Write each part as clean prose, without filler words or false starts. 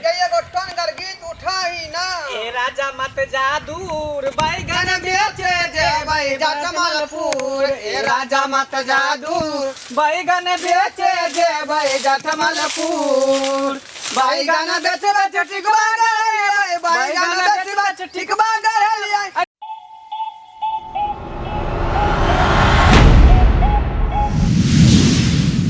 गे एगो टनगर गीत उठाही ना। ए राजा मत जा दूर, बैगन गन बेचे जेबै जटमलपुर, ए राजा मत जा दूर, बैगन बेचे जेबै जटमलपुर। बैगन बेच बेच टिकबा गढ़लियै, बैगन बेच बेच टिकबा गढ़लियै।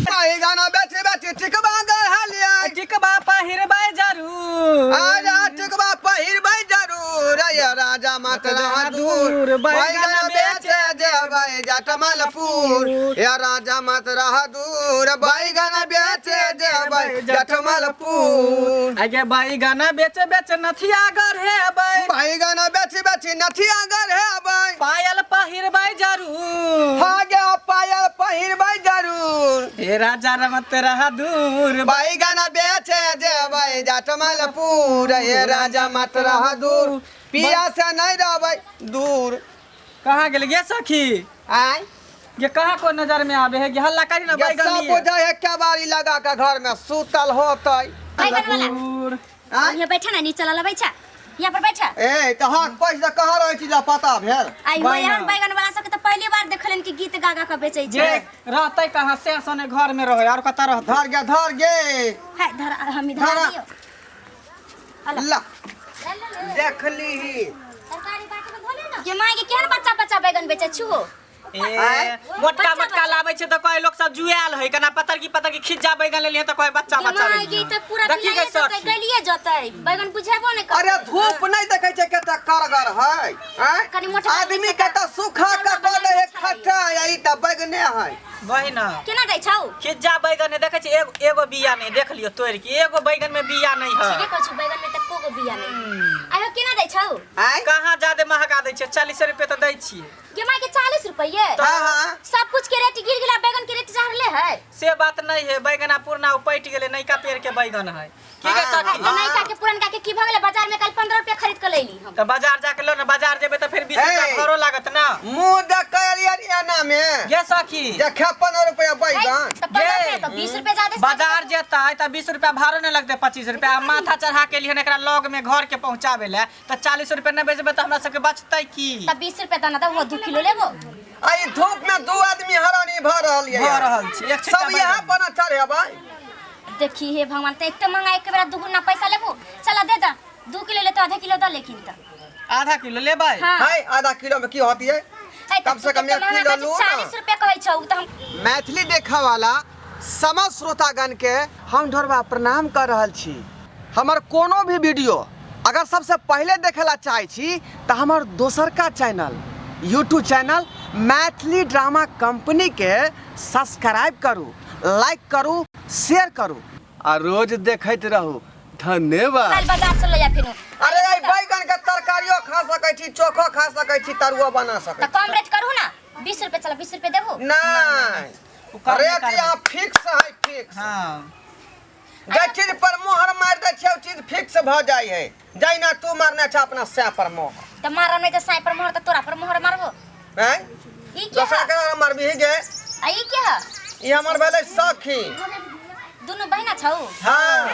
बैगन बेच बेच टिकबा गढ़लियै। टिकबा पहिरबै जरूर। आजा टिकबा पहिरबै जरूर, ये राजा मत रह दूर, बैगन बेचे जेबै जटमलपुर, ये राजा मत रह दूर, बैगन बेचे जेबै जटमलपुर। आगे बैगन बेच बेच नथिया गढ़ेबै। बैगन बेच बेच नथिया गढ़ेबै। पायल पहिरबै जरूर। आगे पायल पहिरबै जरूर। हे राजा मत रह दूर, बैगन बेचे जेबै जटमलपुर, हे राजा मत रह दूर, पिया से नहीं रहबै दूर। कहाँ गेल गे सखी? आय ये कहाँ को नजर में आवे है? ये हल्ला करी ना। ये बैगन सब लिए। बुझै है केबाड़ी लगा के घर में सुतल होतै। बैगन वाला। दूर। आय यहाँ बैठा ना, नीचे ला बैठा, यहाँ पर बैठा। ए तऽ हक पैसा कहाँ रहै छी पता भेल? आई हो यहाँ बैगन वाला सबके तऽ पहली बार देखलन कि गीत गा गा के बेचै जे छै। रहतै कहाँ से सने घर में रहे और कतऽ रहतै? धर गे, धर गे। है धर, हम इधर धरा। दियो। ला देख लीही। तरकारी बाटे में धोले ना। ये माय के केहन बच्चा बच्चा बैगन बेचै छु हो। ए आँय? मोटका बच्चा मोटका बच्चा। लाबै छै तऽ कहे लोक सब जुआयल है केना पतर की पतर की खिज्जा बैगन लेलियै तऽ कहे बच्चा ये बच्चा माय के लेलियै। तऽ पूरा देखी पिलाइए गे जतै, सखी। गलिए जतै, बैगन बुझेबो नहि करतै। अरे धूप नहीं देखे छै कते करगर है, आँय? कनी मोटका आदमी के तऽ सूखा के कऽ दै है खट्टा, आ ई तऽ बैगने है। वही ना। केना दै छौ? खिज्जा बैगन है, देखै छी एगो एगो बिया नहीं, देख लियो तोड़ के एगो बैगन में बिया नहीं है। ठीके कहै छौ, बैगन में तऽ एको गो बिया नहि। आयो केना दै छौ? आँय? कहाँ ज्यादा महगा दै छै, 40 रुपये तऽ दै छियै। गे माय के 40 रुपये? हाँ हाँ। सब कुछ के रेट गिर गेला, बैगन के रेट चढ़ले है। से बात नहीं है, बैगन आ पुरना उपटि गेलै, नयका पेड़ के बैगन है की गे हाँ, सखी? तऽ नयका के पुरनका के की भऽ गेलै? बाजार में कल 15 रुपये खरीद के लैली हम। तऽ बाजार जाके लो ने, बाजार जेबै तऽ फेर 20 रुपया हे। भाड़ो लागत ना। मुँह देख के एलियै रे एना में। गे सखी। जे 15 रुपया बैगन। तऽ 15 गे। रुपये तऽ 20 रुपये ज्यादा से बाजार जेतै तऽ 20 रुपया भाड़ो नहि लगतै, 25 रुपया आ माथा चढ़ा के एलिहन एकरा लग में घर के पहुंचाबे ले तऽ 40 रुपया नहि बेचबै तऽ हमरा सबके बचतै की? तऽ 20 रुपये तऽ ना तऽ वो 2 किलो लेबो। आ ई धूप में दू आदमी हरानी भऽ रहल ये। भऽ रहल छै, एक छिट्टा सब यहाँ बैगन। पर न चढ़ेबै। देखी हे भगवान, तऽ एते महंगा एक बेरा दुगुना पैसा लेबो? चल दे द, 2 किलो ले तऽ आधा किलो द लेकिन तऽ। आधा किलो लेबै? हाँ। है आधा किलो में की होती है? है, तऽ कम से तू कम कते एक महंगा किलो कहै लू छी, ना। 40 रुपये कहै छौ तऽ हम। मैथिली देखऽ वाला समस्त श्रोतागण के हम ढोरबा प्रणाम कर रहल छी। हमर कोनो भी वीडियो अगर सबसे पहले देखे ला चाहे छी तऽ हमर दोसरका channel YouTube channel Maithili drama company के सब्सक्राइब करू, लाइक करू, शेयर करू आ रोज देखैत रहू। धन्यवाद। काल्हि बाजार से ले आ फेनो। अरे ई बैगन के तरकारियो खा सकै छी, चोखो खा सकै छी, तरुओ बना सकै तऽ कम रेट करू ना, 20 रुपये। चल 20 रुपये देबो। नहीं। ओ कम नहि रेट करबै। यहाँ फिक्स है, फिक्स। हाँ। जे चीज पर मोहर मारि दै छै ओ चीज फिक्स भऽ जाइ है। जहिना तू मारने छ अपना सै पर मोहर। तऽ मारब नहि तऽ साँइ पर मोहर तऽ तोरा पर मोहर मारबो। हैं? ई के दोसर है? के मारबही गे? आ ई के है? ई हमर भेलै सखी। दुनू बहिना छौ? हाँ।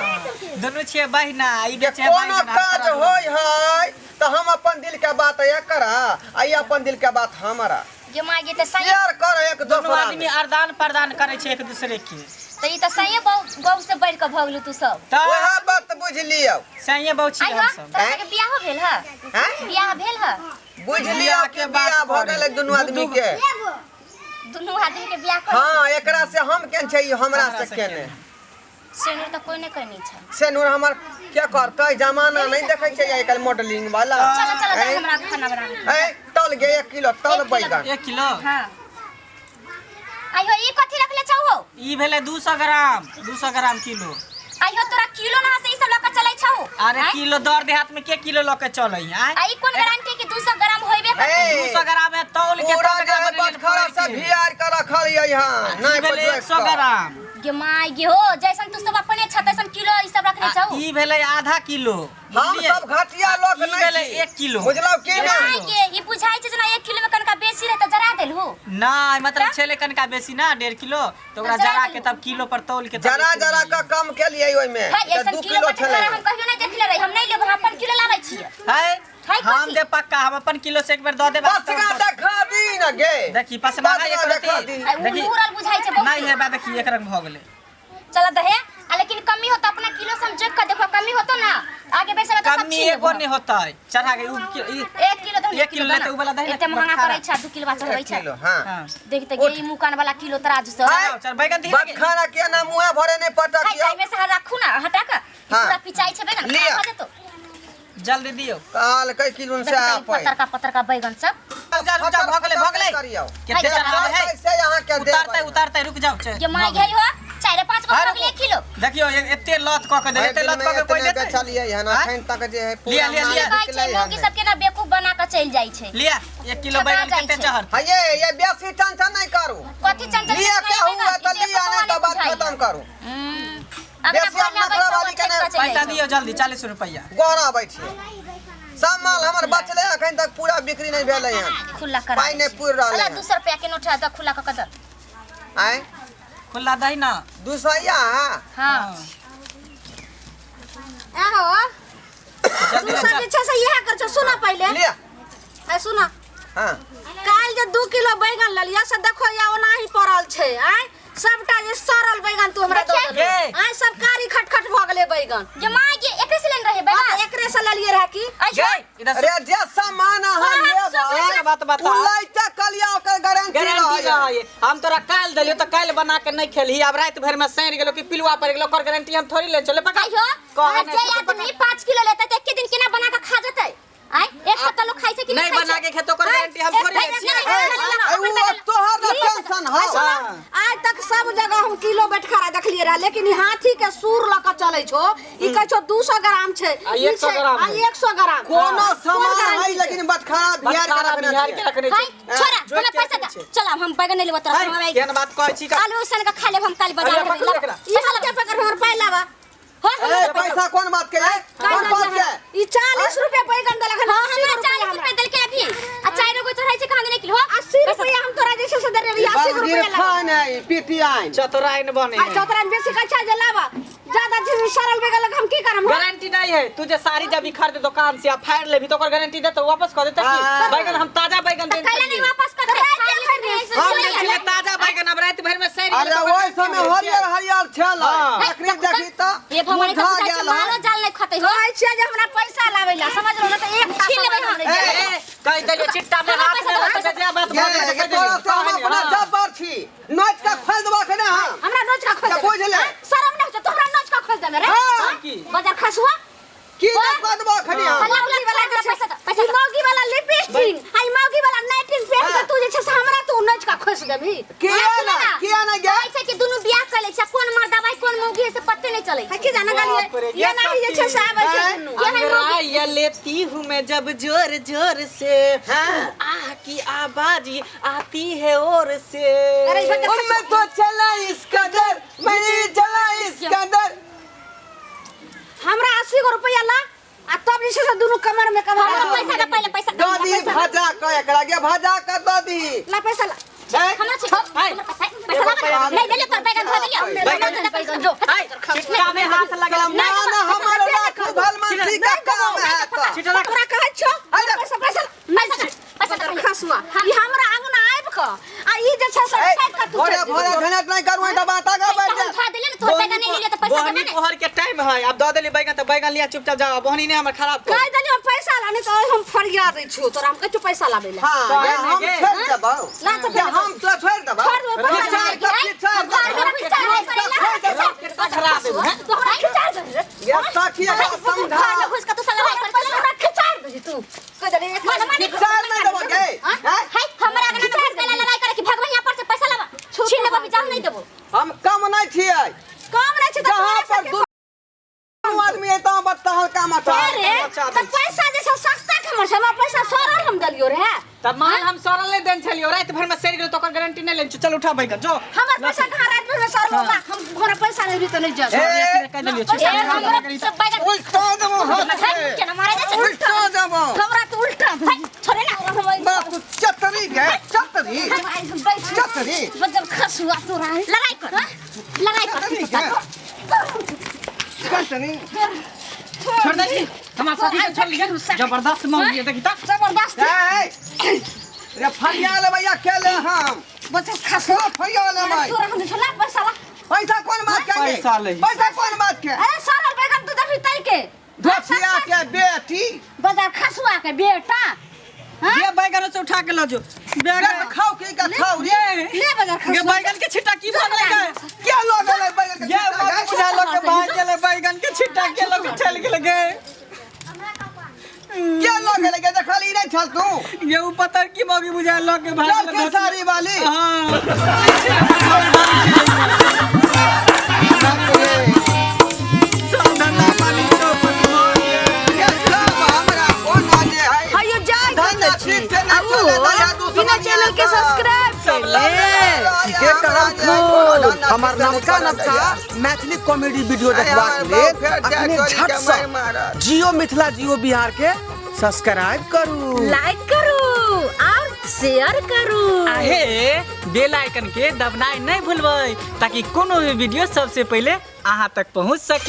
दुनू छियै बहिना, ई जे बेचे कोनो बैगन, आ काज तोरा होइ है तऽ हम अपन दिल के बात एकरा आ ई अपन दिल के बात हमरा। गे माय गे, तऽ सही शेयर कर एक दुनू दोसरा आदमी आदान प्रदान करै छै एक दूसरे के। तऽ ई तऽ सही बहु बहु से बढ़ि कऽ भऽ गेलू तू सब। तऽ वएह बात बुझि लियौ। सहिए बहु छियै आई हो, हमसब। तोरा सबके बियाहो भेल है? हैं? बियाह भेल है? बुझि लियौ कि के बात बियाह भऽ करै। गेलै दुनू आदमी के। दुनू आदमी के बियाह कर। हाँ, एकरा से हम केने छै, ई हमरा हमरा से से केने। केने। सिनुर तऽ कोई नहि करनी छै। सेनुर हमर के करतै? जमाना नहि देखै छै आइ काल्हि मॉडलिंग वाला। चलो चलो, दे हैं? हमरा खाना बना। हैं? तल गे 1 किलो तल 1 किलो। बैगन। 1 किलो। हाँ। आई हो, ई कथी रखले छौ हो? ई भेलै 200 ग्राम, 200 ग्राम किलो। आई हो, तोरा किलो ना से ई सब लऽ के चलै छौ? अरे आँय? किलो दर देहात में के किलो लऽ के चलै है? आ ई कोन गारंटी कि 200 ग्राम होइबे करतै? ए, 200 ग्राम है तौल के पूरा तब जे एकरा है बनेलियै बटखरा फोड़ि से के। भियार के रखल ये यहाँ ई नहीं भेलै बजबै 100 ग्राम। गे माय गे हो, जैसन तू सब अपने छ तैसन किलो ई सब रखने आ छौ। ई ई भेलै आधा किलो। हम बुझलियै? सब घटिया लोक ई नहि भेलै छी। 1 किलो। बुझलौ की एक नहि? किलो। नहीं गे, ई बुझाइ छै जेना 1 किलो में कनका बेसी रहै त जरा देलहु। नहि, मतलब छलै कनिका बेसी ना, 1.5 किलो, तऽ ओकरा जरा जरा के देलहु। तब किलो पर तौल के तब जरा एक किलो जरा भेलै। के कम केलियै ओहिमे है तऽ ऐसन 2 किलो किलो बटखारा छलै। हम कहियो नहीं देखले रही, हम नहीं लेबो, हम अपन किलो लाबै छियै। है है हम कथी? दे पक्का, हम अपन किलो से एक बेर दऽ देब। पसना देखा दी न गे। देखी पसना है पसना एक देखा रत्ती। दी। आ उ देखी। उड़ल बुझाइ छै बहुत। नहीं है बा, देखी एक रंग भऽ गेलै। चल दहे, आ लेकिन कमी होतो अपना किलो से हम जोख के देखो, कमी होतो ना आगे बेर से तो सब कमी छीन एगो लेबो। नहीं होतै, चढ़ा के उ 1 किलो दही, 1 किलो लेते उ वाला दही। एते महंगा बटखारा। करै छै, 2 किलो चढ़बै 1 छै। किलो, हाँ। हाँ। देख त गे, ई मुकान वाला किलो तराजू से। आय, चल बैगन दी। बटखारा के ना मुँहे भरे नहीं पटक हाय, यौ। एहिमे से राखू ना हटा के, ई हाँ। पूरा पिचाई छै बैगन, लिअ। खराब भऽ जेतो। जल्दी दियौ। कहलकै कि से देख त ई आपै। पतरका पतरका बैगन सब। रुक जा, रुक जा, भऽ गेलै, भऽ गेलै। करियौ। केते चढ़ाबै है? से अहाँ के देबै। उतारतै उतारतै, रुक जाउ। ये my गई हो, 4 5 गो हाँ, भऽ गेलै 1 किलो। देखियौ एते लत कऽ के दे, भरि एते लत दिनमे कऽ के कोई एतने देतै? बेचलियै हन, आँय? अखन तक जे है पूरा लिअ, लिअ, माल लिअ। कहै छै बिकलै हन। मौगी सबके ना बेवकूफ बना के चलि जाइ छै। लिअ, 1 किलो ठका बैगन जाइ केते छै। चढ़तै? हाँ, ये बेसी टेंशन नहीं करू। कथी चंचल लिअ के हुए तऽ लिअ, नहीं तऽ बात खत्म करू। बेसी हम नखरा वाली के नहि। पैसा दियौ जल्दी, 40 रुपैआ। गहना आबै छियै। सब माल हमर बचलै, अखन तक पूरा बिक्री नहीं भेलै हन। खुला करा पाइ नहि पुरि रहलै हन। 200 रुपया के नोट है, द खुला क के द। आँय? खुला दही ना। 200 हाँ? हां। आहो, जल्दी तू सब जे छै से इएह कर छौ। सुन पहिले। लिअ। आ सुन। हाँ। काल्हि जे 2 किलो बैगन लेलियै से देखो या ओनाही पड़ल छै। आँय, सबटा जे सड़ल बैगन तू हमरा दऽ गे। देलही। आँय, सब कारी खटखट भऽ गेलै बैगन। जे my के एकरे से लेने रहे हाँ, बैगन? तऽ एकरे से लेलियै रहए की। अच्छा। गे, इधर अरे जे सामान अहाँ लेबै, सुन, बात बता। उ लैते कलिया ओकर गारंटी गारंटी रहै। रहै। हम तोरा काल्हि देलियौ तऽ काल्हि बना के नहि खेलही, आब राति भरि में सड़ि गेलौ कि पिलुआ पड़ि गेलौ, ओकर गारंटी हम थोड़ी ले चले। पका कहियो कह आ नहि जे छै तऽ आदमी 5 किलो लेतै तऽ एके दिन केना बना के खा जेतै? आँय, एक सप्ताह लोग खाइ छै कि नहीं खाइ बना छै? के खेतो, ओकर गारंटी हम थोड़ी लै छियै। ए, उ तोहर ना टेंशन हौ। आइ तक सब जगह हम किलो बटखारा देखलियै रहे, लेकिन ई हाथी के सूर लऽ के चलै छौ। ई कहै छौ 200 ग्राम छै, आ ई 100 छै, ग्राम आ है। 100 ग्राम। कोनो कोन सामान गारंटी है छै? लेकिन बटखारा बिहार के बटखारा रखने बिहार के छियै। रखने हाय, छै। छोड़ा, जोड़ि हमरा के पैसा रखने दे। छै। चल हम बैगन नहीं लेबो तोरा हाय, से, हम केहन बात कहै छी का? आलू सन के खा लेब हम काल्हि बाजार अरे, में। पकड़ू एकरा। ई हम के पकड़, हमर पाइ लाबा। हो, हमरा ए, पैसा कोन बात के है? कोन बात के? ई 40 रुपया बैगन देलक हन। हां, 80 हमरा रुपया 40 हमरा। रुपया देलकै अभी, आ 4 गो चढ़ै छै कहाँ देने किलो? 80 रुपया हम तोरा जे छै से देने रहियै, 80 बस रुपया लाबा। गिरफान है, पितियाइन। चतुराइन बने आ चौतरा में बेसी कहै छै जे लाबा, ज्यादा जे सड़ल बैगन लग हम की करम? गारंटी नहीं है। तू जे साड़ी जब खरीद दुकान से आ फाड़ लेबी तो ओकर गारंटी दे तो वापस कर देते की? हाँ। बैगन हम ताजा बैगन त देने कैला नहीं छलियै। वापस कर दे? हम देने छलियै ताजा बैगन, अब राति भरि में सड़ि अरे गेलै तऽ ओहि समय हरियर हरियर छल। हाँ। अखनी देखी तऽ हे भगवान, मुरझा तऽ गेल मालो हन। जाल नहीं खतै हो। कहै छियै जे हमरा पैसा लाबै ला, समझ लो ना तऽ एकटा छीन लेबै सामान हम। हम नहि ए, देबै। ए, कहि देलियै चिट्टा में हमरा हाथ पैसा में दो, रख पैसा दे, जे बात भऽ ये, गेलै ये कहि तोरा देलियै। से हम अपना हाँ। जब्बर छी। नोच के खोलि देबऽ अखने हम। हमरा नोच का खोल तऽ देबै। बुझ ले। हाँ? शरम नहि होइ छौ, तू हमरा नोच का खोल देबै रे? हाँ। हाँ? की? बाजार खसुआ की नहि कऽ देबऽ अखने हम? हल्ला मौगी वाला जे छै पैसा दो, पैसा ई दो। मौगी वाला लिपस्टिक आ ई मौगी वाला नाइटिन पेन के हाँ। तू जे छै से हमरा तू नोच का खोस देबही। किया सुन ना? ना। किया ना गे? कहै छै कि दुनू बियाह कर लै छै, कोन मर्दा भाई कोन मौगी है से पते नहीं चलै है की जाना बाप रे, गलिए ये नाही जे छै से आबै छै हैं? दुनू। ये है मौगी। अंगड़ाइया लेती हूँ मैं जब जोर जोर से, हाँ। आह की आवाज ये आती है और से। अरे ई बच्चा मैं तो चला इस कदर, मैं चला इस कदर। हमरा 80 गो रुपया ला आ तब जे छै से दुनू कमर में कमर हमरा पैसा दे पहिले, पैसा दे, दऽ दी पैसा दे। भजा कऽ एकरा गे, भजा कऽ दऽ दी। ला पैसा ला। हैं? हमरा छै, हमरा पैसा, पैसा ला नहीं देलियो तोर बैगन धो देलियो। बैगन दे पैसा जो। हाय, चिट्टा में हाथ लगा। सामान हमर राखू भलमनसी का काम है तऽ। चिट्टा रख। तोरा कहै छौ अरे। पैसा पैसा पैसा दे, पैसा दे पहिले। खसुआ, ई हमरा अंगना आबि कऽ आ ई जे छै से ए, छाटि कऽ तू भोरे चलि भोरे जेबही। झंझट नहीं करू तऽ बात आगा बढ़ हम जा। धो देलियो ने, तोर बैगन नहीं लियो तऽ पैसा बोहनी देबे ने। पोहर के टाइम है, अब दऽ देली बैगन तऽ बैगन लिया, चुपचाप जाओ, बोहनी नहीं हमर खराब कर। कहि देलियौ पैसा ला, नहीं तऽ हम फरिया दै छियौ तोरा, हम कहै छियौ पैसा लाबै ला। हाँ, ये हम गे। छोड़ि देबौ। ला तऽ ये हम तो छोड़ि देबौ। छोड़ि देबौ, पैसा खिचाड़ ला। कऽ खिचाड़ घर में देबौ। पैसा नहीं करेला। कितना खराब है हैं? तो हमरा खिचा दे रे। ये सखी एकरा समझा। घर में घुस के तू साला लड़ाई करे चला। हमरा खिचाड़ दही तू, कहि देलियै एक मन मानी खिचाड़ नहीं देबौ गे। हाँ? हैं? हाय, हमरा अंगना में घुस के लड़ाई करे कि भगवान यहाँ पर से पैसा लावा। छीन लेबो, अभी जाऊ नहीं देबो। हम कम नहीं छियै। कम नहि छै तऽ जहाँ तोरा पर सबके दुनू आदमी अयतौ बस तहलका मचा। अरे तऽ पैसा जे छै सस्ता के हमर छै, हमरा पैसा सड़ल हम देलियो रहे। त माल हम सड़ल नहीं देन छलियो, रात भर में सड़ गेल तो ओकर गारंटी नहीं लेन। चल उठा बैगन जो। हमर पैसा कहाँ रात भर में सर होगा? हम घरे पैसा नहीं भी तो नहीं जा। ए, कह देलियो। ए, हमरो सब बैगन उल्टा देबो हाथ से। केना मारे जाइ छै? उल्टा देबो। हमरा तो उल्टा छोड़े ना। बाप तू चतरी गे, चतरी। चतरी। बजल खसुआ तोरा। लड़ाई कर, लड़ाई कर। चतरी गे। चतरी। छोड़ दे छी हमार साथी के, छोड़ लिया। जबरदस्त मार दिया, देखी त। जबरदस्त। ए, रे फरिया लेबै अकेले हम। बजल खसुआ। सब फरिया लेबै। तोरा हम छोला पैसा ला। पैसा कोन बात के? पैसा लही। पैसा कोन बात के? अरे सड़ल बैगन तू देखी तई के। धोतिया के बेटी। बजल खसुआ के बेटा। हाँ? ये बैगन से उठा के ल जो। बैगन खाओ की का खाओ रे? ले बजल ये खसुआ। बैगन के छिट्टा की भऽ गेलै गे? क्या लोग गेलै बैगन के ये छिट्टा मत गे? बुझा लोग के भाग गेलै बैगन के छिट्टा के लोग चल गेलै गे। क्या लोग गेलै गे? देखल ई नहीं छल तू। ये उ पतर की मौगी बुझा लोग के भाग चल गेलै। के साड़ी वाली। हां। बाप रे। सब धंधा पानी चौपट भऽ गेल। ये सब हमरा कोन जे है। हयो जाय। धंधा ठीक से नहीं चले दया दूसरा। बिना चैनल के सब्सक्राइब कर ले। के करम खूब हमर नवका नवका मैथिली कॉमेडी वीडियो देखबाक लेल अखने झट से जियो मिथिला जियो बिहार के सब्सक्राइब करू, लाइक करू और शेयर करू। आहे बेल आइकन के दबनाइ नहीं भूलबै ताकि कोनो भी वीडियो सबसे पहले अहाँ तक पहुँच सके।